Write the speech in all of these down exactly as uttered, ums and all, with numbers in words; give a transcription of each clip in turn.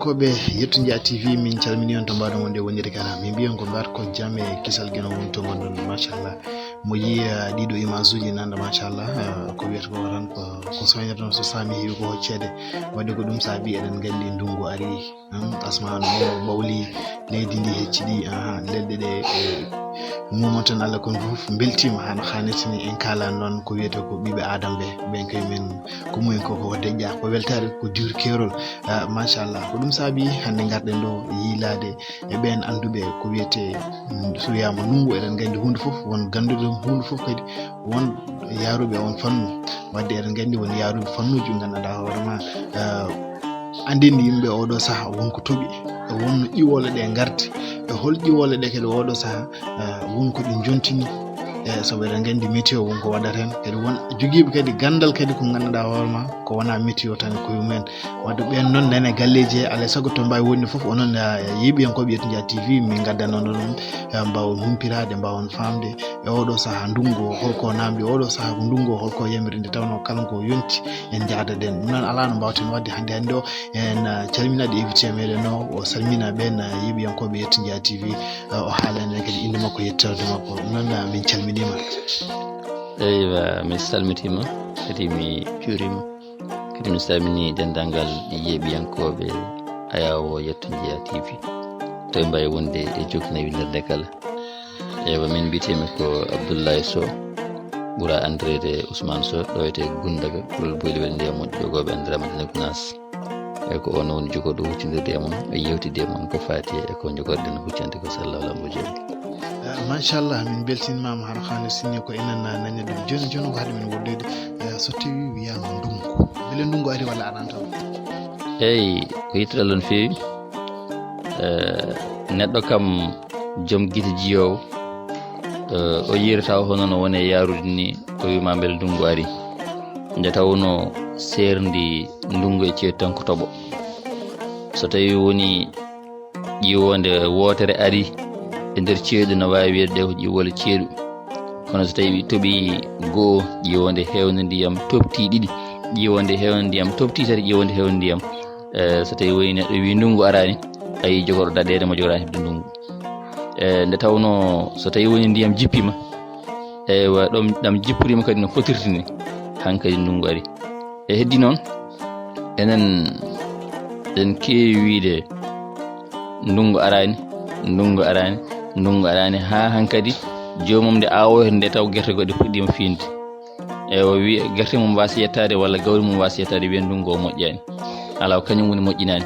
Heɗiyankooɓe Yetto Njiya T V, min calmini on to mbaɗon wonde woniri kala. Min mbiyan ko mbar ko jam e kisal geno woni to ngonɗon. Machallah. Mo yiya ɗiɗo image uji nanda machallah, eh, ko wiyata ko tan ko, ko soynata noon so saami heewi ko hocceede. Wadde ko ɗum saabi eɗen nganndi ndungu ari, hmm, asmaanu o ɓawli, leydi ndi hecciɗi, aha, leɗɗe ɗe, eh, mumon tan Allah kon fof mbeltima hano hannirta ni en kala noon ko wiyata ko ɓiɓɓe Adam ɓe, ɓen kay men ko mumen ko ko deƴƴa, ko weltaare ko diwri keerol. Ah, machallah. Ko ɗum saabi hannde ngarɗen ɗo yiilaade e ɓeen annduɓe ko wiyetee, mm, so wiyaama ndunngu, eɗen nganndi huunde fof, won gannduɗo huunde fof kadi, won yaaruɓe on fannu. Wadde eɗen nganndi won yaaruɓe fannuuji ɓe nganndanɗaa hoore ma, ah, anndini yimɓe oɗo saha won ko toɓi, e won no ƴiwole ɗe ngarti, e hol ƴiwole ɗe kadi oɗo saha, ah, won ko ɗi jontini. E sabu eɗen nganndi météo won ko waɗata heen, kadi won jogiiɓe kadi ganndal kadi ko nganndanɗaa hoore ma ko wonaa météo tan e koye mumen. Wadde ɓeen noon nane galleeji he, alaa e sago to mbaawi wonde fof, onon, ah, yeeɓiyankooɓe Yetto Njiya T V, min ngaddanoo ɗum, eh, mbaawon humpitaade, mbaawon faamde e oɗo sahaa ndunngu o, holko naamndi oɗo sahaa ko ndunngu o, holko yamiri nde tawnoo kala ko yonti en njahdat ɗum. Ɗum noon alaa no mbaawten waɗde hannde hannde o, en, ah, calminaade invité meɗen o, o salmina ɓeen, ah, yeeɓiyankooɓe Yetto Njiya T V, ah, o haala en kadi innde makko, yettorde makko. Ɗum noon, ah, min calminiima. Eywa, mi salmitiima, kadi mi juuriima. Kadi mi salmini denndaangal yeeɓiyankooɓe Ayaawo Yetto Njiya T V. To ɓe mbaawi wonde e jokkina winnderde kala. Eywa, min mbiyetee-mi ko Abdoulaye Sow, ɓura anndireede Ousmane Sow, ɗo wiyetee Gundaga, kulol boyli weli ndiyam moƴƴo, jogooɓe anndiraama Dene Gunaas. E ko on woni jogooɗo huccindirde e mon, e yewtidde e mon ko faati e ko jogorɗen huccande ko, sallahu alambo jooni. Ah, machallah, min mbeltiniima hano hannirta ni ko enen nani ɗum. Jooni, jooni ko haɗi min woddoyde, eh, so tawi wiyaama ndunngu. Mbele ndunngu ari walla arano taw? Eyi, ko yittere Allah no feewi. Eh, neɗɗo kam, joom gite jiyoowo, eh, o yiirata hono no woni e yaarude ni, o wiima mbele ndunngu ari. Nde tawnoo seerndi ndunngu e ceeɗu tan ko toɓo. So tawi woni ƴiwonde wootere ari e nder ceeɗu, no waawi wiyeede ɗe ko ƴiwole ceeɗu. Kono so tawi toɓi goo, ƴiwonde heewnde ndiyam toɓti ɗiɗi, ƴiwonde heewnde ndiyam toɓti tati, ƴiwonde heewnde ndiyam, eh, so tawi woni neɗɗo wi ndunngu araani, a yii jogorɗo daɗeede mo jogoraani heɓde ndunngu. Eh, nde tawnoo so tawi woni ndiyam jippiima, eywa, ɗam, ɗam jipporiima kadi no fotirta ni, hankadi ndunngu ari. E heddi noon, enen eɗen keewi wiyde ndunngu araani, ndunngu araani, ndunngu araani, haa hankadi joomum nde awoyta nde taw gerte goɗɗe puɗɗiima fiinde. E o wiya gerte mum waasa yettaade walla gawri mum waasa yettaade, wiya ndunngu o moƴƴaani. Alaa, ko kañum woni moƴƴinaani.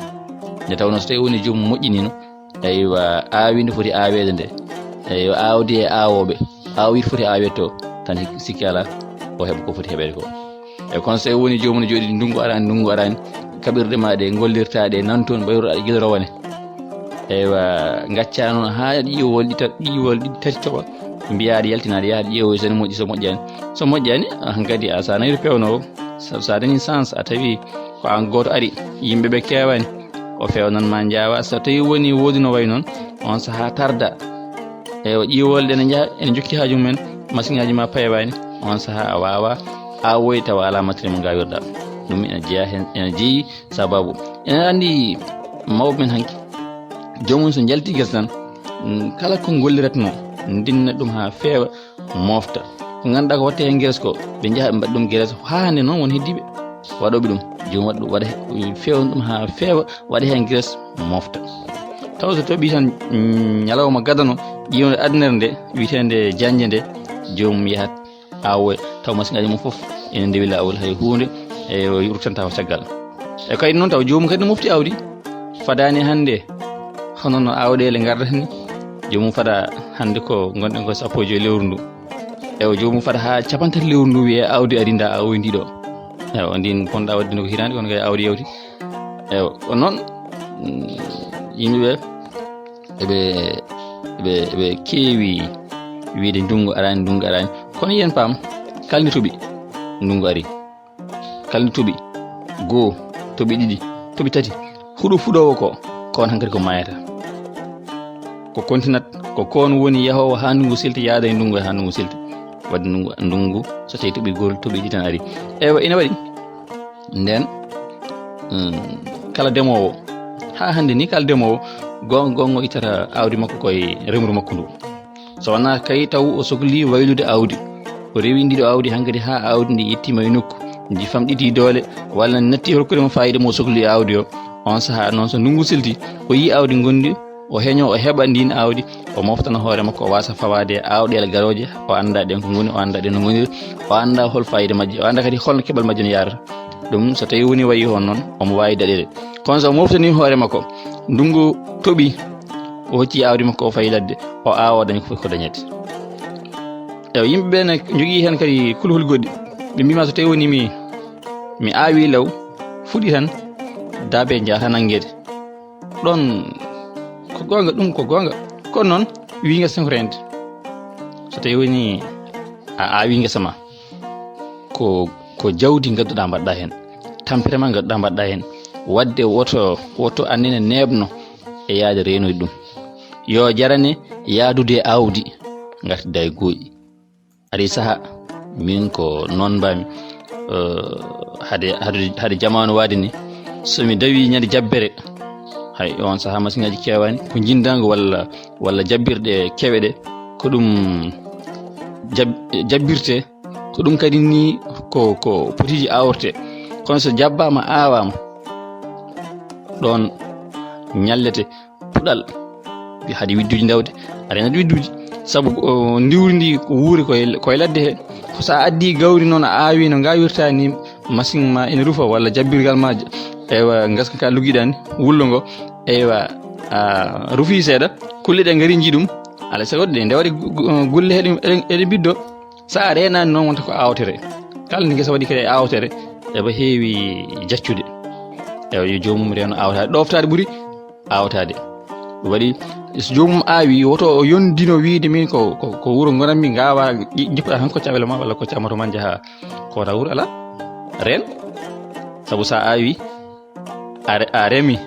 Nde tawnoo so tawi woni joomum moƴƴiniino, eywa, aawdi ndi foti aaweede nde, eywa, aawdi e aawooɓe, aawdi foti aaweede to, tan hik-, sikki alaa, o heɓa ko foti heɓeede ko. E kono so tawi woni joomum ne jooɗii ndunngu araani, ndunngu araani, kaɓirɗe ma ɗe ngollirta ɗe nan toon, mbayru aɗa gila rowane. Eywa, ngacca noon haa ƴiwol ɗi tat-, ƴiwol ɗiɗi tati toɓa, mbiyaa aɗa yaltina, aɗa yaha aɗa ƴeewoya so ne moƴƴi, so moƴƴaani. So moƴƴaani, hankadi a, so a nanii to peewnoowo, sa, so a dañii chance, a tawi ko aan gooto ari, yimɓe ɓe keewaani, o feewnan ma, njaawaa. So tawi woni woodi no wayi noon, oon sahaa tarda. Eywa, ƴiwol ɗe ne njaha, ene njokki haaju mumen, masiŋaaji ma peewaani, oon sahaa a waawaa awoyde tawa alaa matériel mo ngaawirɗaa. Ɗum ene jeyaa heen, ene jeyi sababu. Ene anndi mawɓe men hanki, joomum so njalti gese tan, mm, kala ko ngolliratnoo, ndinna ɗum haa feewa, mofta. Ko ngannduɗaa ko waɗte heen graisse ko, ɓe njaha ɓe mbaɗa ɗum graisse, haa hannde noon won heddiiɓe waɗooɓe ɗum. Joomum waɗa ɗum, waɗa he-, feewna ɗum haa feewa, waɗa heen graisse, mofta. Taw so toɓii tan, mm, ñalawma gadano, ƴiiwde adunere nde, wiyeteende jannje nde, joomum yahat awoya, taw masiŋaaji mum fof ene ndewi laawol, hay huunde e o ruttanta ko caggal. E kadi noon taw joomum kadi no mofti aawdi. Fadaani hannde, hono no aawɗeele ngardata ni, joomum fada hannde ko ngonɗen ko sappo e joy lewru ndu. Eywa, joomum fada haa cappanɗe tati lewru ndu, wiyee aawdi ari, nda awoy ndi ɗo. Eywa, ndin ponɗa waɗde no ko hitaande, kono kay aawdi yawti. Eywa, ko noon, mm, yimɓe ɓe, eɓe, eɓe, eɓe keewi wiyde ndunngu araani, ndunngu araani. Kono yen paam, kala nde toɓi, ndunngu ari. Kala nde toɓi goo, toɓi ɗiɗi, toɓi tati, huɗo fuɗoowo ko, ko on hankadi ko maayata. Ko kontinat, ko ko on woni yahoowo haa ndunngu silti, yaada e ndunngu haa ndunngu silti. Waɗde ndunngu, ndunngu, so tawii toɓi goo, toɓi ɗiɗi tan ari. Eywa, ina waɗi. Ndeen, mm, kala demoowo, Haa hannde ni, kala ndemoowo, goonga goonga o ittata aawdi makko koye remru makko ndu. So wonaa kay taw o sokli waylude aawdi, o rewi ndi ɗo aawdi hankadi haa aawdi ndi yettiima e nokku, ndi famɗiti doole, walla natti hokkude mo faayiida mo sokli e aawdi o. On sahaa noon, so ndunngu silti, o yii aawdi ngonndi, o heño, o heɓa ndiin aawdi, o moftana hoore makko, o waasa fawaade e aawɗeele garooje, o annda ɗen ko ngoni, o annda ɗen no ngoniri, o annda hol faayiida majje, o annda kadi holno keɓal majje no yaarata. Ɗum, so tawi woni wayi on noon, omo waawi daɗeede. Kono so moftani hoore makko, ndunngu toɓi, o hocci aawdi makko, o fayi ladde, o aawa, o daña ko foti ko dañeede. Ewa, yimɓe ɓe ne njogii heen kadi kulhuli goɗɗi. Ɓe mbiima, so tawi woni mi, mi aawi law, fuɗi tan, daabe njahata nanngeede. Ɗon ko goonga, ɗum ko goonga. Kono noon, wiinga sen ko reende. So tawi woni a aawi ngesa ma, ko, ko jawdi ngadduɗaa mbaɗɗaa heen, tampere ma ngadduɗaa mbaɗɗaa heen, waɗde woto, woto annene neeɓno e yaade reenoyde ɗum. Yo jarane yaadude e aawdi, ngartida e gooƴi. Ari saha, min ko noon mbaami, eh, hade, hade, hade jamaanu waade ni, so mi dawi ñande jabbere, hay on saha masiŋaaji keewaani, ko njindaango walla, walla jabbirɗe kewe ɗe, ko ɗum jab-, jabbirte, ko ɗum kadi ni ko, ko potiiji awrte. Kono so jabbaama, aawaama, ɗoon ñallete puɗal, hade widduuji ndawde, a reenat widduuji. Sabu, o, ndiwri ndi ko wuuri koye, koye ladde he. Ko so a addi gawri noon a aawi no ngaawirta ni, masiŋ ma ina rufa walla jabbirgal ma, eywa, ngaska ka luggiɗaa ni, wullo ngo, eywa, a rufii seeɗa, kulle ɗe ngari njii ɗum, alaa sago ɗe ndewa ɗe gu-, gu-, gulle he ɗum, eɗe, eɗe mbiddo. So a reenaani noon wonta ko aawtere. Kala nde ngesa waɗi kadi e aawtere, eɓa heewi jaccude. Eywa, yo joomum reeno aawtaade. Ɗooftaade ɓuri aawtaade. Waɗi, so joomum aawi, woto o yondino wiide min ko, ko, ko wuro ngonanmi, ngaawa, ji-, jippoɗaa tan kocca welo ma walla kocca moto ma njaha koota wuro, alaa. Reen. Sabu so a aawi, a re-, a remi,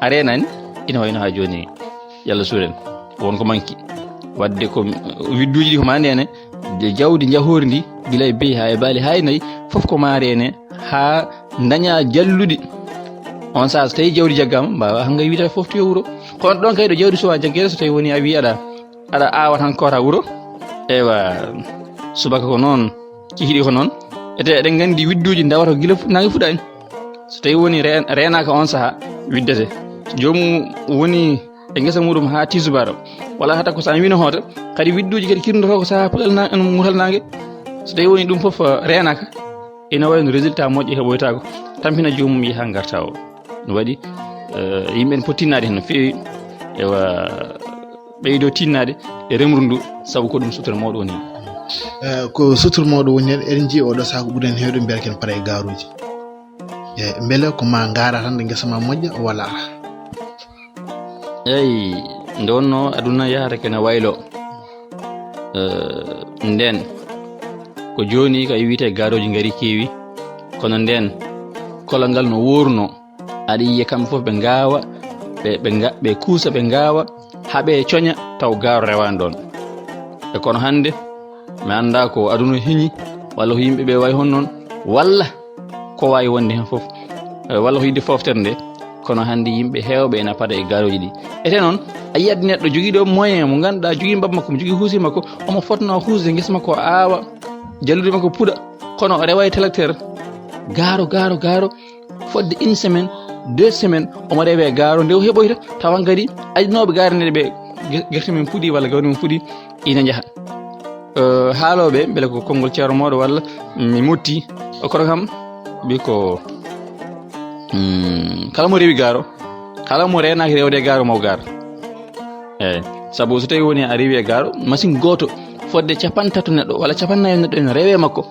a reenaani, ina wayno haa jooni, yalla suuren, won ko manki. Waɗde ko widduuji ɗi ko ma ndeene, de jawdi njahoori ndi, gila e beyi haa e baali haa e nayi, fof ko ma reene, haa ndaña jalluɗi. On saha so tawi jawdi jaggaama, mbaawa hannga wiide fof to yo wuro. Kono ɗoon kay ɗo jawdi suwaa jaggeede, so tawi woni a wii aɗa, aɗa aawa tan koota wuro. Eywa, subaka ko noon, kikiɗe ko noon. Ete eɗen nganndi widduuji ndawata ko gila fu-, naange fuɗaani. So tawi woni reen-, reenaaka on saha, widdete. So joomum woni e ngesa muɗum haa tisubaar, walla haa takkusaan wino hoota, kadi widduuji kadi kirndoto ko saha puɗal na-, mutal naange. So tawi woni ɗum fof, eh, reenaaka, ina wayi no résultat moƴƴo heɓoytaako, tampina joomum yaha ngarta o. No waɗi, eh, yimɓe ene poti tinnaade heen no feewi. Ewa, ɓeydo tinnaade e remru ndu, sabu ko ɗum sutura mawɗo woni heen. Eh, ko sutura mawɗo woni heen, eɗen njii oɗo saha ko ɓuri en heewde mbiyata ken para e gaaruuji. Eh, mbele ko ma ngaara tan nde ngesa ma moƴƴa walla alaa? Eyi, nde wonnoo aduna yahata kene waylo. Eh, ndeen, ko jooni kay wiyetee gaarooji ngari keewi, kono ndeen, kolal ngal no wuurnoo. Aɗa yiya kamɓe fof ɓe ngaawa, ɓe, ɓe nga-, ɓe kuusa, ɓe ngaawa, haa ɓe coña, taw gaaro rewaani ɗoon. E kono hannde, mi anndaa ko aduna heñi, walla ko yimɓe ɓe wayi hono noon, walla ko waawi wonde heen fof, eh, walla ko yiɗde fooftere nde. Kono hannde yimɓe heewɓe ena pada e gaarooji ɗi. Ete noon, a yiyat neɗɗo jogiiɗo moyen mo ngannduɗaa, jogii mbabba makko, mo jogii huusi makko, omo fotnoo huusde ngesa makko, o aawa, jalluɗi makko puɗa, kono o rewa e tracteur, gaaro, gaaro, gaaro, fodde une semaine, deux semaines, omo rewe gaaro nde o heɓoyta, tawa kadi adinooɓe gaaro nde ɓe ge-, gerte men puɗi walla gawri men puɗi, ina njaha. Eh, haalooɓe, mbele ko konngol ceerno mawɗo walla mi motti, o kono kam, mbi ko, mm, kala mo rewi gaaro, kala mo reenaaki rewde gaaro, maw gaar. Eyi, sabu so tawi woni a rewi e gaaro, machine gooto fodde capanɗe tato neɗɗo walla capanɗe nayi neɗɗo ene rewe makko.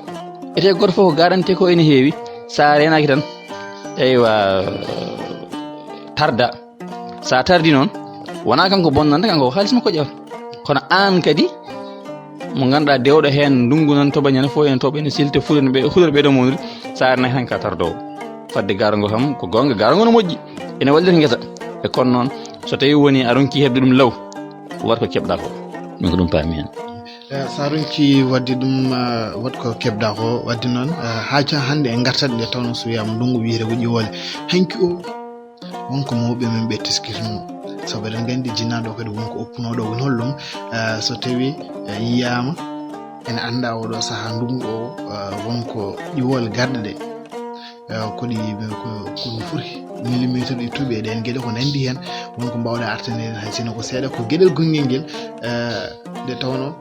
Ete gooto fof ko garante ko ene heewi, so a reenaaki tan, eywa, tarda. So a tardi noon, wonaa kanko bonnanta, kanko ko haalis makko ƴeewata. Kono aan kadi, mo ngannduɗaa dewɗo heen, ndunngu nan toɓa, ñande fof ene toɓa, ene silta, fuɗa ɓe, fuɗa ɓe ɗo mawnude, so a reenaaki tan ka tardoowo. Fadde gaaro ngo kam, ko goonga, gaaro ngo no moƴƴi, ene wallita ngesa. E kono noon, so tawi woni a ronki heɓde ɗum law, wat ko keɓɗaa ko. Min ko ɗum paami heen. Eh, so a ronki waɗde ɗum, eh, wat ko keɓɗaa ko. Waɗde noon, eh, haa ca-, hannde en ngartat nde tawno so wiyaama ndunngu wiyetee ko ƴiwoole. Hanki o, Wonko mawɓe men ɓe teskitnoo, sabu eɗen nganndi jinnaaɗo kadi wonko oppunooɗo, woni hollum, eh, so tawii, eh, yiyaama, ene anndaa oɗo sahaa ndungu o, eh, wonko ƴiwol garɗe ɗe, eh, koɗi, ko, ko no foti millimetre ɗi toɓi e ɗeen geɗe ko nanndi heen, wonko mbaawɗa artanede hay sinno ko seeɗa, ko geɗel gonngel ngel, eh, nde tawnoo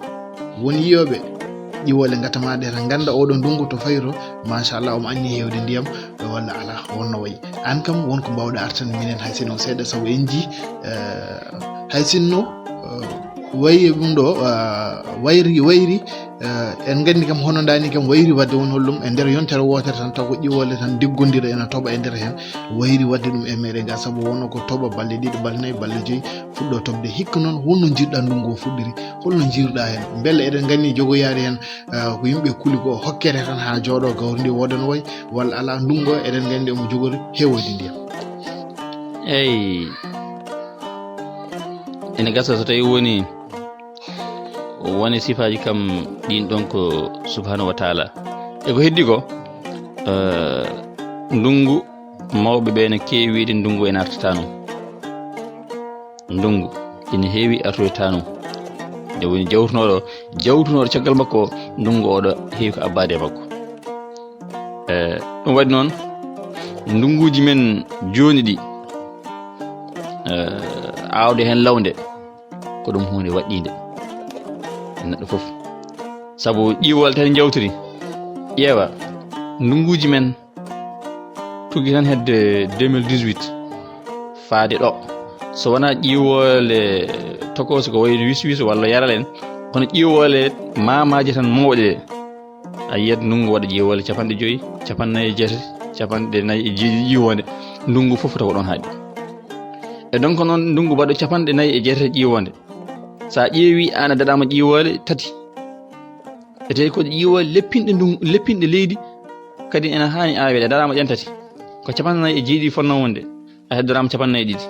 won yiyooɓe ƴiwole ngatamaɗe tan ngannda oɗo ndungu to fayi to, machallah, omo anni heewde ndiyam, walla alaa, wonno wayi. Aan kam, won ko mbaawɗa artan minen, hay sinno seeɗa, sabu en njii, eh, hay sinno, eh, wayi ɗum ɗo, eh, wayri, wayri, eh, en nganndi kam, hono ndaani kam, wayri waɗde won hollum e nder yontere wootere tan, taw ko ƴiwole tan diggondira ena toɓa e nder heen, wayri waɗde ɗum e meɗen ga, sabu wonno ko toɓa balɗe ɗiɗi, balɗe nayi, balɗe joyi, fuɗɗo toɓde. Hikka noon, holno njiiruɗaa ndungu o fuɗɗiri? Holno njiiruɗaa heen? Mbele eɗen nganndi jogoyaari heen, eh, ko yimɓe kuli ko hokkete tan haa jooɗo gawri ndi wooda no wayi, walla alaa, ndungu o eɗen nganndi omo jogori heewoyde ndiyam? Eyi, ene gasa so tawii woni, woni sifaaji kam ɗiin ɗoon ko subhanahu wa taala. E ko heddi ko, eh, ndungu, mawɓe ɓe no keewi wiide ndungu ene artata noon. Ndungu ene heewi artoyta noon. Nde woni jawtunooɗo, jawtunooɗo caggal makko, ndungu oɗo heewi ko abbaade e makko. Eh, ɗum waɗi noon, ndunguuji men jooni ɗi, eh, aawde heen lawnde, ko ɗum huunde waɗɗiinde e neɗɗo fof. Sabu ƴiwol tan njawtiri, ƴeewa, ndunguuji men tuggi tan hedde deux mille dix-huit faade ɗo. So wonaa ƴiwole tokooso ko wayi wis wis walla yaral en, kono ƴiwole maamaaji tan mawɗe ɗe, a yiyat ndungu waɗa ƴiwole capanɗe joyi, capanɗe nayi e jeetati, capanɗe nayi e jeeɗiɗi ƴiwonde, ndungu fof fota ko ɗoon haaɗi. E donc noon, ndungu baɗɗo capanɗe nayi e jeetati ƴiwonde, so a ƴeewi, aan a daɗaama ƴiwole tati. E tawi ko ƴiwole leppinɗe ndun-, leppinɗe leydi, kadi ene haani aaweede, a daɗaama ɗeen tati. Ko capanɗe nayi e jeeɗiɗi fotnoo wonde, a heddoraama capanɗe nayi e ɗiɗi.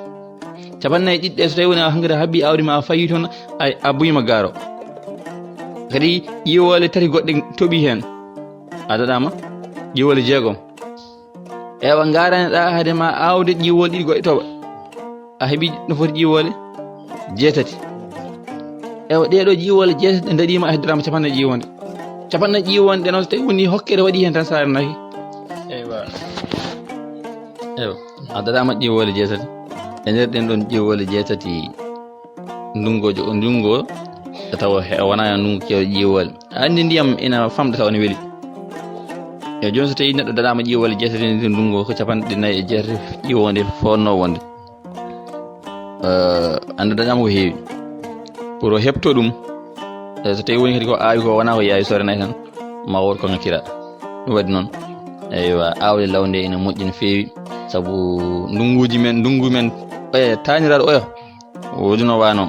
Capanɗe nayi e ɗiɗi ɗe, so tawii woni a hankadi a haɓɓii aawdi ma, a fayii toon, a, a buyima gaaro. Kadi ƴiwole tati goɗɗe toɓi heen, a daɗaama ƴiwole jeegom. Ewa, ngarani ɗa hade ma aawde ƴiwol ɗiɗi goɗɗe toɓa. A heɓi no foti ƴiwole jeetati. Ewa, ɗeɗo ƴiwole jeetati ɗe daɗima, a heddoraama capanɗe ƴiwonde. Capanɗe ƴiwonde ɗe noon, so tawi woni hokkere waɗi heen tan, sa renaki. Ewa. Ewa, a daɗama ƴiwole jeetati. E nder ɗen ɗon ƴiwole jeetati, ndungojo o, ndungo o tawa he, wona ndungu keewɗo ƴiwole. A anndi ndiyam ina famɗa tawa ne weli. E jooni so tawi neɗɗo daɗama ƴiwole jeetati, ndungo ko capanɗe nayi e jeetati ƴiwonde fotno wonde. Eh, anda dañama ko heewi. Pour o heɓto ɗum, eh, so tawi woni kadi ko aawi ko wona ko yaawi sore nayi tan, ma wood ko ngakkira. Ɗum waɗi noon, eywa, aawde law nde ene moƴƴi no feewi, sabu ndunguuji men, ndungu men, eh, taaniraaɗo oya, woodi no waano.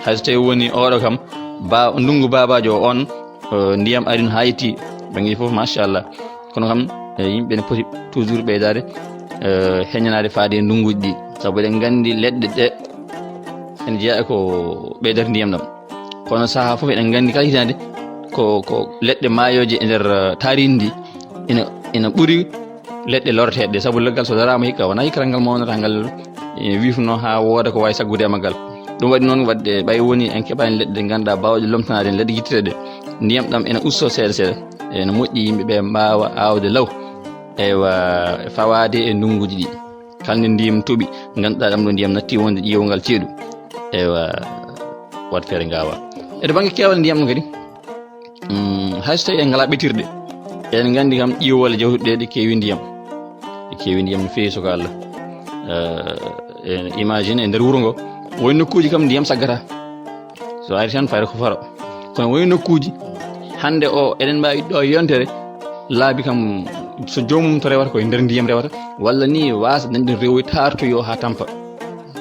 Hay so tawi woni oɗo kam, ba-, ndungu baabaajo o on, eh, ndiyam ari no haa yetti, ɓe ngi fof, machallah. Kono kam, eh, yimɓe ne poti toujours ɓeydaade, eh, heñanaade faade e ndunguuji ɗi. Sabu eɗen nganndi leɗɗe ɗe ene jeyaa e ko ɓeydata ndiyam ɗam. Kono sahaa fof eɗen nganndi kala hitaande ko, ko leɗɗe maayooje e nder, eh, taariindi ndi ina, ina ɓuri leɗɗe lorteeɗe ɗe. Sabu leggal so daraama hikka, wonaa hikka tan ngal mawnata, ngal ina wiifno haa wooda ko waawi saggude e maggal. Ɗum waɗi noon, waɗde ɓay woni en keɓaani leɗɗe ɗe ngannduɗaa baawɗe lomtanaade en, leɗɗe gitteteeɗe, ndiyam ɗam ena usto seeɗa seeɗa. Ene moƴƴi yimɓe ɓe mbaawa aawde law, eywa, fawaade e ndunguuji ɗi. Kala nde ndiyam toɓi, ngannduɗaa ɗam ɗo ndiyam natti wonde ƴiiwongal ceeɗu, eywa, waɗ feere ngaawa. E to bannge keewal ndiyam ɗum kadi, mm, hay so tawi en ngalaa ɓetirɗe, eɗen nganndi kam ƴiiwole jawtuɗe ɗe keewi ndiyam. Ɗe keewi ndiyam no feewi, soko Allah. Eh, en imagine e nder wuro ngo, woni nokkuuji kam ndiyam saggata. So ari tan fayra ko faro. Kono woni nokkuuji, hannde o eɗen mbaawi ɗo yontere, laabi kam so joomum to rewata, koye nder ndiyam rewata, walla ni waasa dañde rewoy taartoyo haa tampa.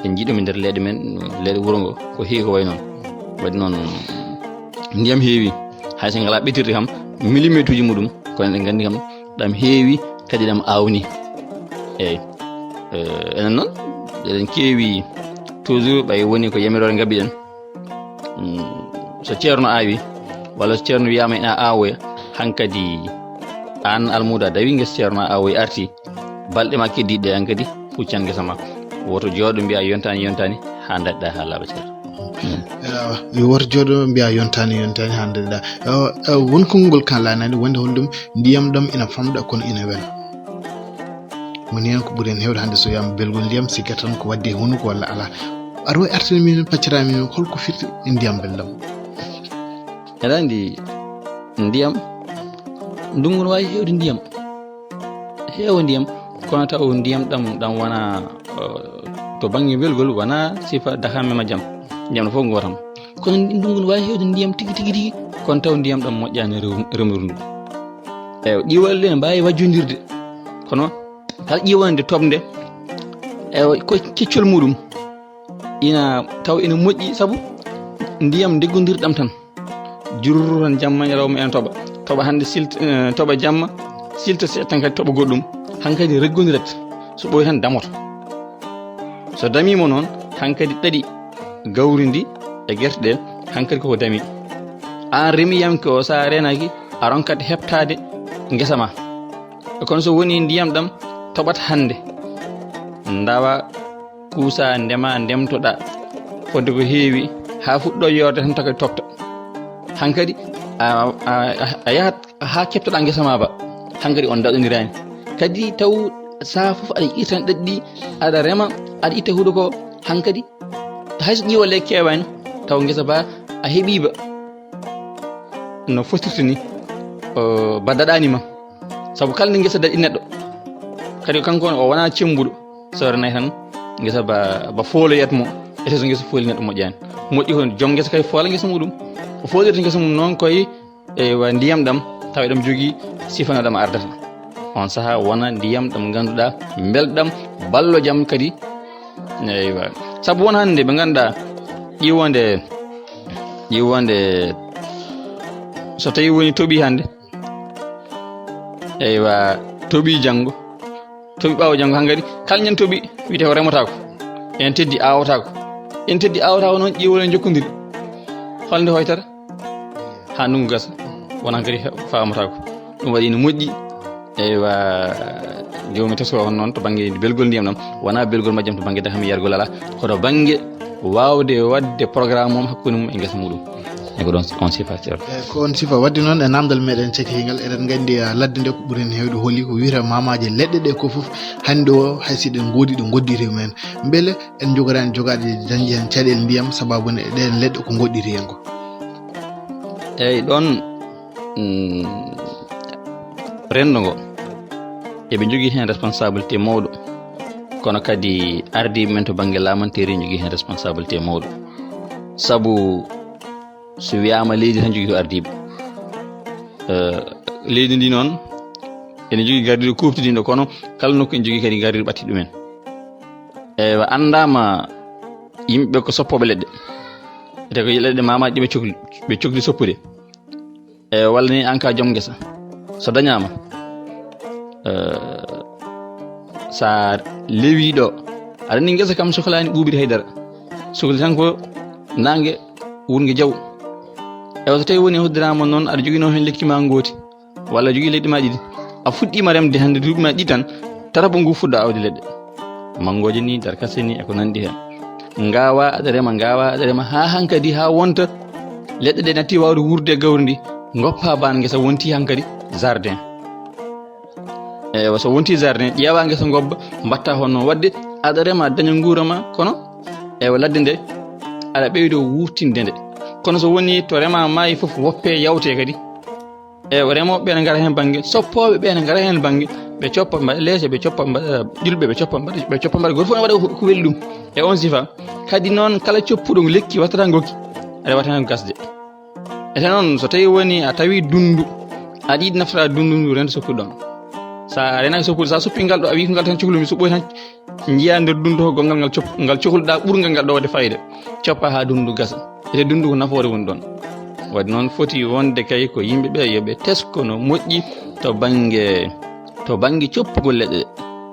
En njiiɗum e nder leeɗe men, leeɗe wuro ngo, ko heewi ko wayi noon. Waɗi noon, ndiyam heewi, hay so ngalaa ɓetirde kam, millimetre uji muɗum, kono eɗen nganndi kam, ɗam heewi, kadi ɗam aawni. Eeyi. Eh, enen noon, eɗen keewi toujours, ɓay woni ko yamiroore ngabbiɗen. Mm, so ceerno aawi, walla so ceerno wiyaama ina aawoya, hankadi aan almuuda dawi ngesa ceerno aawoya arti, balɗe ma keddiiɗe ɗe hankadi huccan ngesa ma. Woto jooɗo mbiya yontaani, yontaani, haa ndaɗɗa haa laaɓa cer. Yo woto jooɗo mbiya yontaani, yontaani, haa ndaɗɗa. Won konngol kan laanaade wonde holɗum ndiyam ɗam ina famɗa kono ina wela. Woni heen ko ɓuri heen heewde hannde so wiyaama belgol ndiyam, sikkata tan ko waɗde e hunuko walla alaa. Aɗa waawi artirde min, paccirde min holko firti ndiyam belɗam? Aɗa anndi ndiyam, ndungu no waawi heewde ndiyam, heewa ndiyam, kono taw ndiyam ɗam ɗam wona to bannge belgol wona sifa dakame majjam, ndiyam ɗam fof gootam. Kono ndungu no waawi heewde ndiyam tigi tigi tigi, kono taw ndiyam ɗam moƴƴaani remrude. Eyi, ƴiiwal ɗe ne mbaawi wajjondirde, kono kala ƴiiwal nde toɓnde, eyi, ko keccol muɗum ina taw ina moƴƴi, sabu ndiyam ndeggondirɗam tan. Jurru tan jamma ñalawma ene toɓa, toɓa hannde silta, toɓa jamma, silta seeɗa tan kadi toɓa goɗɗum. Hankadi reggondirat, so ɓooyi tan damoto. So damiima noon, hankadi ɗaɗi gawri ndi e gerte ɗe, hankadi koko dami. Aan remiyanke o, so a reenaaki, a ronkat heɓtaade ngesa ma. Kono so woni ndiyam ɗam toɓat hannde, ndawa kuusa, ndema, ndemtoɗa fodde ko heewi haa fuɗɗo yoorde tan taka toɓta. Hankadi a yahat haa keɓtoɗa ngesa ma ba, hankadi on daɗondirani. Kadi taw saha fof aɗa itan ɗaɗɗi, aɗa rema, aɗa itta huɗo ko, hankadi hay so ƴiiwal le keewani, taw ngesa ba a heɓiba no fotirta ni, ba daɗanima. Sabu kala nde ngesa daɗi neɗɗo, kadi kanko o wona cembuɗo, so renay tan ngesa ba ba fooloyat mo. Ete so ngesa fooli neɗɗo moƴƴani. Moƴƴi ko joom ngesa kay foola ngesa muɗum. O foolirta ngesa mum noon koye, eywa, ndiyam ɗam tawa ɗam jogii sifa no ɗam ardata. On saha wona ndiyam ɗam ngannduɗa mbelɗam, ballo jam kadi. Eywa, sabu won hannde ɓe ngannduɗa ƴiwonde ƴiwonde so tawi woni toɓi hannde, eywa, toɓi janngo, toɓi ɓaawo janngo, hankadi kala ñande toɓi wiyete ko remotaako, en teddi awataako. En teddi awataako noon, ƴiwol en jokkodiri holnde hoytata haa ndunngu gasa, wona hankadi famataako. Ɗum waɗi no moƴƴi. Eywa, joomi tasko on noon to bannge belgol ndiyam ɗam, wona belgol majjam to bannge dakam yargol alaa, kono bannge waawde waɗde programme mum hakkunde mum e ngesa muɗum. E ko ɗon on sifa, ceerno. E ko on sifa. Waɗde noon, e naamndal meɗen cakkitingal, eɗen nganndi, ah, ladde nde ko ɓuri heen heewde holi ko wiyata maamaaji leɗɗe ɗe ko fof, hannde o hay si ɗen ngoodi ɗo ngoddiri men. Mbele en njogoraani jogaade dañde heen caɗeele ndiyam sababu ne ɗeen leɗɗe ko ngoddiri heen ko? Eyi, ɗoon, mm, renndo ngo eɓe njogii heen responsabilité mawɗo, kono kadi ardiiɓe men to bannge laamanteeri njogii heen responsabilité mawɗo. Sabu so wiyaama leydi tan jogii ko ardiiɓe. Eh, leydi ndi noon ene jogii gardiiɗo kuuɓtidinɗo, kono kala nokku ene jogii kadi gardiiɗo ɓatti ɗumen. Eywa, anndaama yimɓe ko soppooɓe leɗɗe. Ete ko leɗɗe maamaaji ɗi ɓe cokli, ɓe cokli soppude. E walla ni an ka joom ngesa. So dañaama, eh, sa lewi ɗo, aɗa anndi ngesa kam soklaani ɓuuɓri haydara. Sokli tan ko naange, wurnge jaw. Eywa, so tawi woni hoddiraama noon, aɗa joginoo heen lekki ma ngooti, walla a jogii leɗɗi ma ɗiɗi, a fuɗɗiima remde hannde duuɓi ma ɗiɗi tan, tataɓo ngu fuɗɗa awde leɗɗe, manngooje ni, darkase ni, e ko nanndi heen. Ngaawa aɗa rema, ngaawa aɗa rema, haa hankadi, haa wonta leɗɗe ɗe natti waawde wuurde e gawri ndi, ngoppa baan ngesa, wonti hankadi jardin. Eywa, so wonti jardin, ƴeewa ngesa, ngobba, mbatta hono waɗde aɗa rema, daña nguura ma, kono, eywa, ladde nde aɗa ɓeydo wuurtinde nde. Kono so woni to rema maayi fof, woppe, yawte kadi. Eywa, remooɓe ɓe ne ngara heen bannge, soppooɓe ɓe ne ngara heen bannge, ɓe coppa mbaɗa leese, ɓe coppa mbaɗa ƴulɓe, ɓe coppa mbaɗa, ɓe coppa mbaɗa, gooto fof ne waɗa ko, ko weli ɗum. E on sifa, kadi noon kala coppuɗo lekki wattata ngokki, aɗa watta heen ko gasde. Ete noon, so tawi woni a tawi dundu, aɗa yiɗi naftora dundu ndu, renda soppude ɗon. Sa renaaki soppude, sa soppi ngal ɗo, a wi ko ngal tan cohlumi, so ɓooyi tan njiya nder dundu ko gongal ngal cop-, ngal cohluɗa ɓurgal ngal ɗo waɗde fayida. Coppa haa dundu gasa. Ete dundu ko nafoore woni ɗon. Waɗi noon foti wonde kay ko yimɓe ɓe yo ɓe tesko no moƴƴi to bannge, to bannge coppugol leɗɗe.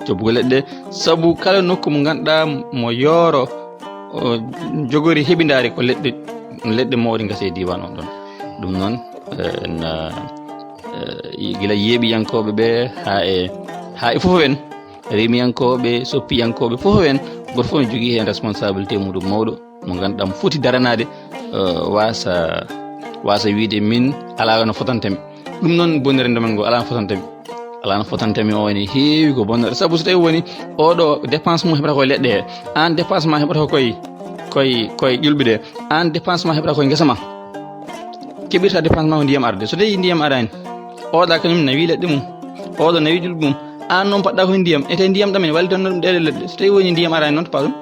Coppugol leɗɗe, sabu kala nokku mo ngannduɗaa mo yooro, o jogori heɓindaare ko leɗɗe, leɗɗe mawɗe ngasa e diiwaan on ɗon. Ɗum noon, eh, na, eh, gila yeeɓiyankooɓe ɓe haa e, haa e fof en, remiyankooɓe, soppiyankooɓe, fof en, Gooto fof ne jogii heen responsabilité muɗum mawɗo, mo ngannduɗaa mo foti daranaade, eh, waasa, waasa wiyde min alaa no fotanta mi. Ɗum noon bonere ndemen ngo alaa no fotanta mi. Alaa no fotanta mi o ne heewi ko bonnere. Sabu so tawi woni oɗo dépense mum heɓata koye leɗɗe he, aan dépense ma heɓata koye, koye, koye ƴulɓe ɗe, aan dépense ma heɓata koye ngesa ma. Keɓirta dépense ma ko ndiyam arde. So tawi ndiyam araani, oɗa kañum nawi leɗɗe mum, oɗo nawi ƴulɓe mum. Aan noon paɗɗa koye ndiyam, ete ndiyam ɗam ene wallitanno ɗum ɗeɗe leɗɗe. So tawi woni ndiyam araani noon to paɗum.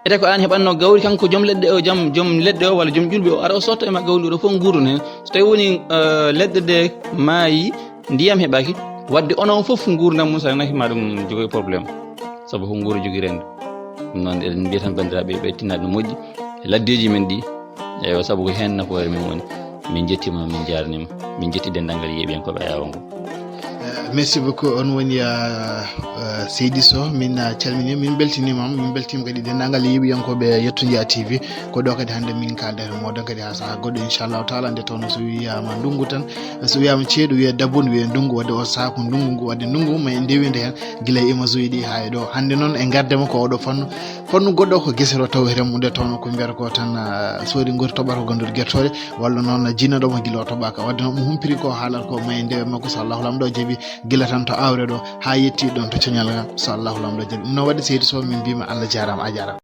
Ete ko aan heɓatno gawri kanko joom leɗɗe o, jam, joom leɗɗe o walla joom ƴulɓe o, ara o sotta e ma gawri o fof nguurun heen. So tawi woni, eh, leɗɗe ɗe maayi, ndiyam heɓaaki, wadde onon fof nguurndam mum so renaki ma ɗum jogoy problème. Sabu ko nguura jogii rende. Ɗum noon eɗen mbiya tan banndiraaɓe ɓe tinnaade no moƴƴi e laddeeji men ɗi. Eywa, sabu ko heen nafoore men woni. Min njettiima, min njaarniima. Min njetti denndaangal yeeɓiyankooɓe Ayaawo ngo. Eh, merci beaucoup. On woni, ah, eh, Seydi Sow. Min, ah, calminii, min mbeltiniima, min mbeltiima kadi denndaangal yeeɓiyankooɓe Yetto Njiya T V. Ko ɗo kadi hannde min kaalda e mooɗon kadi haa sahaa goɗɗo, inchallahu taala. Nde tawno so wiyaama ndungu tan, so wiyaama ceeɗu, wiya dabun, wiya ndungu. Wadde o sahaa ko ndungu ngu, wadde ndungu ma en ndewinde heen gila e image uji ɗi haa e ɗo. Hannde noon e gardema ko oɗo fannu, fannu goɗɗo ko gese ɗo taw e remmude, tawno ko mbiyata ko tan, ah, soodi ngori toɓɓata ko gondude gertoɗe, walla noon jina ɗo mo gila o toɓɓaka. Wadde noon mo humpiri ko haalata ko ma en ndewe makko, so Allahu Laamɗo jaɓi, gila tan to aawre ɗo haa yetti ɗon to coñal ngal, so Allahu Laamɗo jaɓi. Ɗum noon waɗde Seydi Sow, min mbiima Allah jaaraama, a jaaraama.